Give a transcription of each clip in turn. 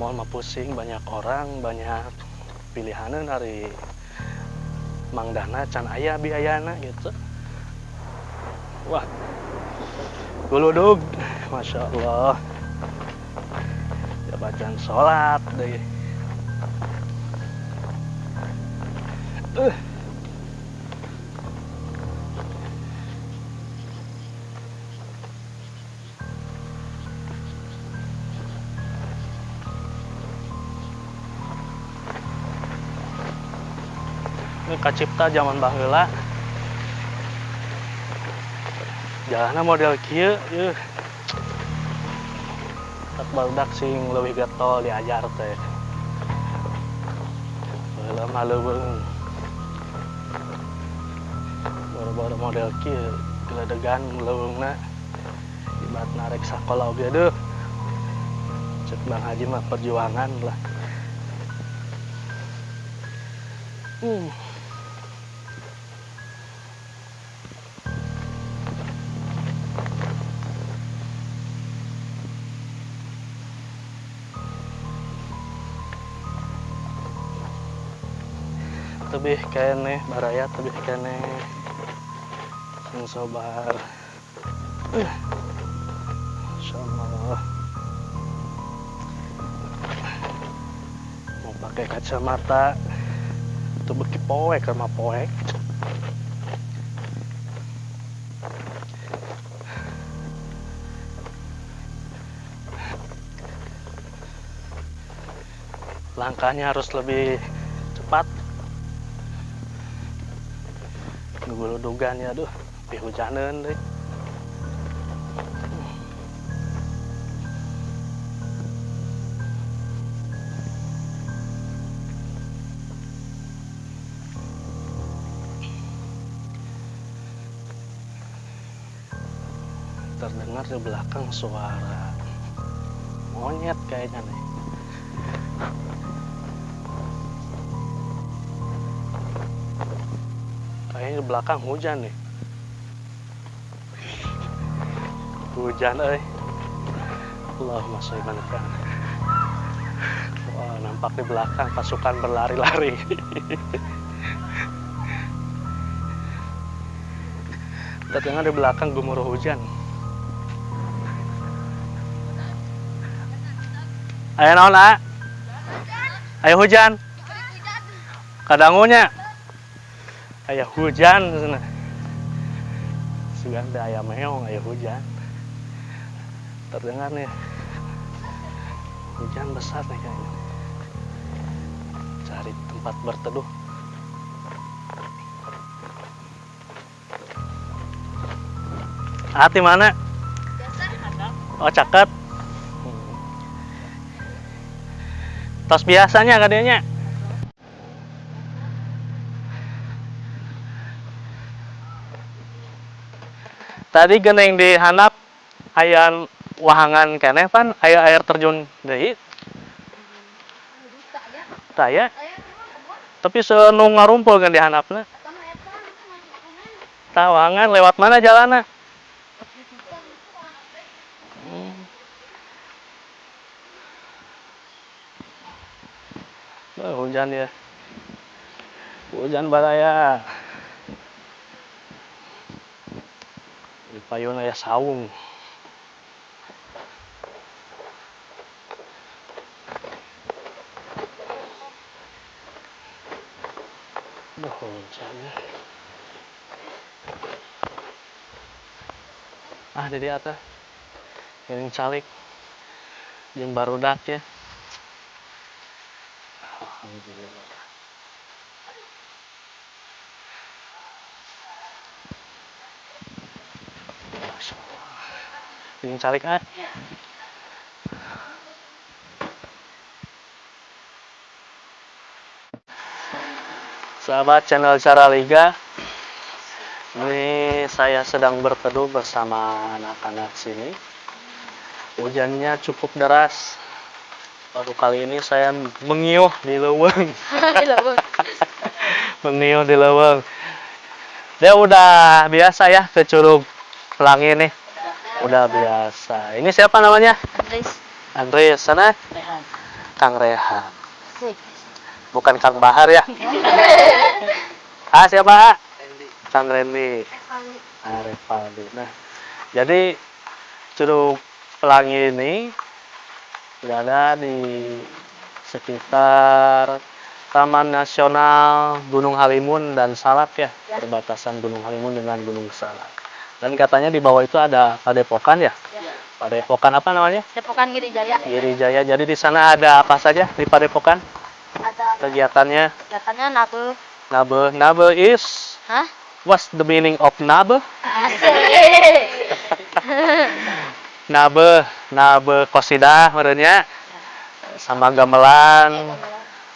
Mall mah pusing, banyak orang, banyak pilihanan dari Mang Dana can aya biayana gitu. Wah, guludug, masya Allah. Ya bacaan sholat deh. Ini kacipta zaman baheula. Jalanna model kieu, yeuh. Tak barudak sing leuwih getol diajar teh. Baheula mah leuweung. Baru-baru model kieu geledegan leuweungna. Ibaratna rek sakola oge deuh. Cek Bang Haji mah perjuangan lah. Tebih keneh baraya, tebih keneh sing sabar. Insyaallah. Mau pakai kacamata tuh beki poek sama poek. Langkahnya harus lebih cepat. Guludugan ya, aduh, pihujaneun deui. Terdengar di belakang suara monyet kayaknya nih. Kayaknya di belakang hujan nih. Hujan euy. Allahumma sholli ala Muhammad. Wah, nampak di belakang pasukan berlari-lari. Terdengar di belakang gemuruh hujan. Ayo naon, A? Ayo hujan. Kadangunya. Aya hujan sana. Sugan teh aya meong, aya hujan. Terdengar nih. Hujan besar nih kayaknya. Cari tempat berteduh. Hati mana? Oh, cakep. Tos biasanya kadenya. Tadi geneng di handap aya wahangan keneh pan, aya air terjun deui. Tah ya. Tapi senu ngarumpul kan di handapna. Tah wahangan lewat mana jalanna? Oh, hujan ya. Hujan baraya. Di payun aya saung. Duh, hujan ya. Ah, jadi atas. Ngiring calik. Jeung barudak ya. Alhamdulillah. Ini calik ah. Sahabat channel Cara Liga, ini saya sedang berteduh bersama anak-anak sini. Hujannya cukup deras. Baru kali ini saya mengiuh di leuweung. Mengiuh di leuweung. Dia udah biasa ya ke Curug Pelangi nih. Udah biasa. Ini siapa namanya? Andres. Andres, sana? Rehan. Kang Rehan. Bukan Kang Bahar ya. Ah, siapa? Kang Randy. Ah, Revaldi. Nah, jadi Curug Pelangi ini berada di sekitar Taman Nasional Gunung Halimun dan Salak ya, Ya. Perbatasan Gunung Halimun dengan Gunung Salak. Dan katanya di bawah itu ada padepokan ya? Ya. Padepokan apa namanya? Depokan Girijaya. Girijaya. Jadi di sana ada apa saja di padepokan? Ada Kegiatannya kegiatannya nabu. Nabe. Nabe is, Hah? What's the meaning of nabe? Asik. Nabe, nabe kosidah meureun nya. Sama gamelan,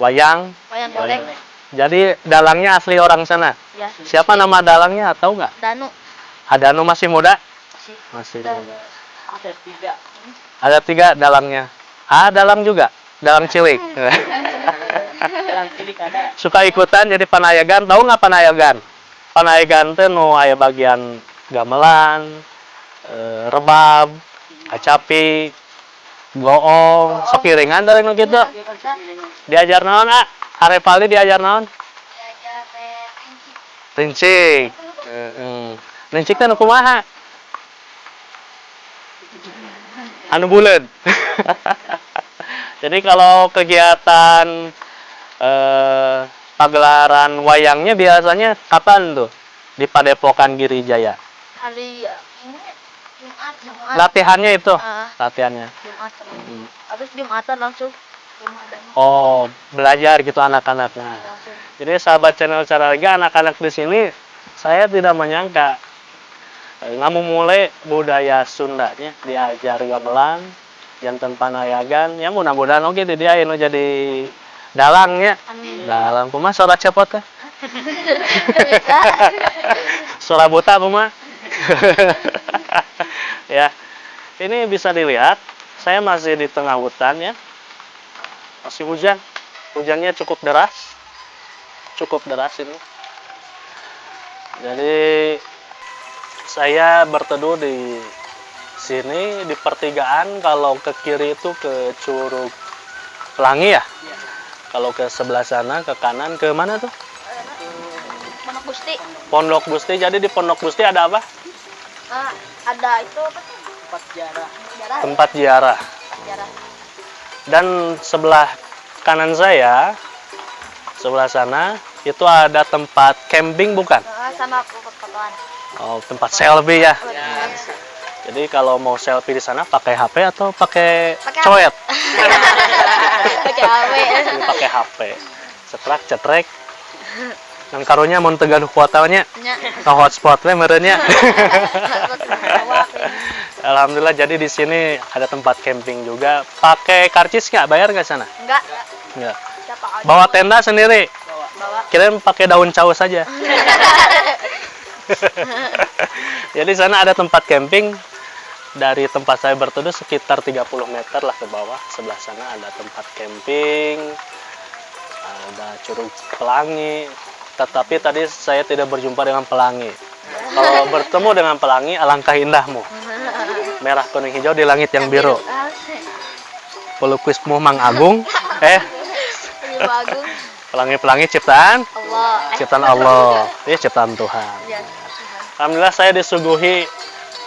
wayang. Wayang golek. Jadi dalangnya asli orang sana. Ya. Siapa nama dalangnya tahu nggak? Danu. Adanu masih muda? Masih. Masih Dan- muda. Ada tiga dalangnya. Ah, dalang juga. Dalang cilik. Suka ikutan jadi panayagan. Tahu nggak panayagan? Panayagan teh nu aya bagian gamelan, rebab, kacapi, goong, sok iringan dari nu kitu. Diajar naon, ah? Arepaldi diajar naon? Diajar Rincik. Heeh. Rincik teh nu kumaha? Anu buleud. Jadi kalau kegiatan pagelaran wayangnya biasanya kapan tuh? Di Padepokan Girijaya. Hari ini Jumat, Jumat. Latihannya itu, Ah. latihannya. Jumat sama. Habis Jumatan langsung Jumatan Oh, belajar gitu anak-anaknya. langsung. Jadi sahabat channel Caralega, anak-anak di sini saya tidak menyangka ngamumule budaya Sundanya diajar gamelan, janten panayagan, ya mudah-mudahan oke di dia nu jadi dalang ya. Amin. Dalang kumaha suara cepot teh? Bisa. Suara buta kumaha? Ya. Ini bisa dilihat, saya masih di tengah hutan ya. Masih hujan. Hujannya cukup deras. Cukup deras ini. Jadi saya berteduh di sini di pertigaan, kalau ke kiri itu ke Curug Pelangi ya. Kalau ke sebelah sana ke kanan ke mana tuh? Pondok Gusti. Pondok Gusti. Jadi di Pondok Gusti ada apa? Ah, ada itu apa tuh? Tempat ziarah. Ziarah. Tempat ziarah. Ziarah. Dan sebelah kanan saya, sebelah sana itu ada tempat camping bukan? Ah, sama foto-fotoan. Oh, tempat selfie ya. Ya. Jadi kalau mau selfie di sana pakai HP atau pakai Pakai coet? Pakai HP. Ini pakai HP. Cetrek cetrek. Dan karunya mun teu gaduh kuotanya, Nya. ke hotspot we meureun nya. Alhamdulillah, jadi di sini ada tempat camping juga. Pakai karcis nggak? Bayar nggak sana? Enggak. Nggak. Siapa aja? Bawa tenda sendiri. Bawa. Kirain pakai daun cau saja. Jadi sana ada tempat camping. Dari tempat saya berteduh sekitar 30 meter lah ke bawah. Sebelah sana ada tempat camping, ada Curug Pelangi. Tetapi tadi saya tidak berjumpa dengan pelangi. Kalau bertemu dengan pelangi, alangkah indahmu. Merah, kuning, hijau di langit yang biru. Asik. Pelukismu Mang Agung. Ibu Agung. Pelangi-pelangi ciptaan Allah. ciptaan Allah. Ini ciptaan Tuhan. Ya. Alhamdulillah saya disuguhi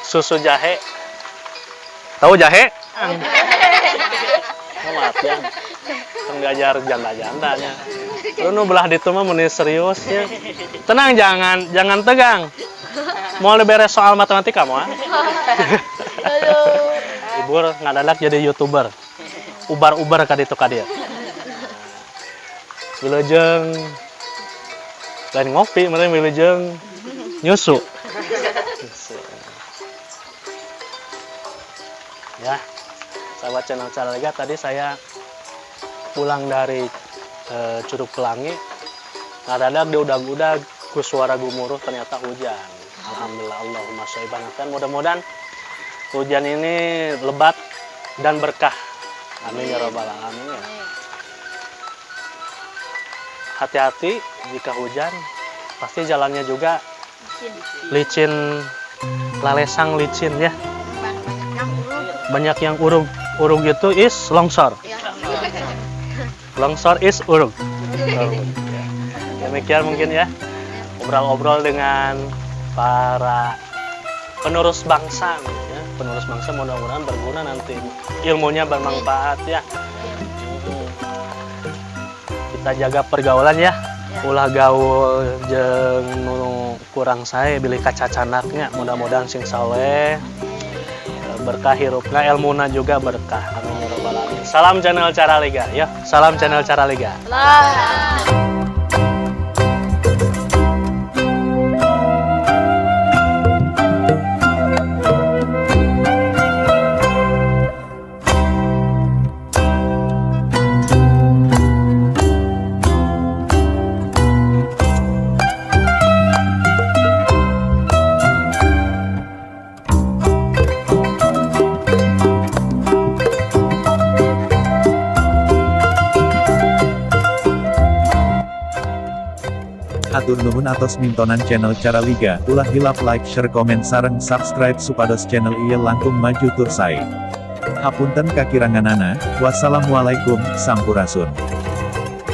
susu jahe. Tahu jahe? Oh, maaf ya. Kan ngajar janda-jandanya. Lu nu belah ditu mah meni serius ya. Tenang, jangan jangan tegang. Mau beres soal matematika mau? Aduh. Ibur ngadadak jadi YouTuber. Ubar-ubar ka ditu ka dieu. Wilujeng lain ngopi, meureun wilujeng nyusu. Nyusu. Ya, sahabat channel Caralega, tadi saya pulang dari Curug Pelangi, ngadadak di udag-udag ku suara gumuruh ternyata hujan. Alhamdulillah, Allahumma sholli banget. Mudah-mudahan hujan ini lebat dan berkah. Amin ya robbal alamin ya. Hati-hati jika hujan, pasti jalannya juga licin, lalesang licin ya. Banyak yang urug. Banyak yang urug, urug itu is longsor. Ya. Longsor is urug. Ya. Demikian mungkin ya obrol-obrol dengan para penerus bangsa nih, ya. Penerus bangsa mudah-mudahan berguna nanti, ilmunya bermanfaat ya. Kita jaga pergaulan ya. Ulah gaul jeung nu kurang sae, bilih kacacandak nya. Mudah-mudahan sing saleh, berkah hirupna, ilmuna juga berkah. Amin ya rabbal alamin. Salam channel Cara Liga ya. Salam channel Cara Liga. Lah. Hatur nuhun atos mintonan channel Cara Liga, ulah hilap like, share, komen sareng subscribe supados channel ieu langkung maju tur sae. Hapunten kakiranganana, wassalamualaikum, sampurasun.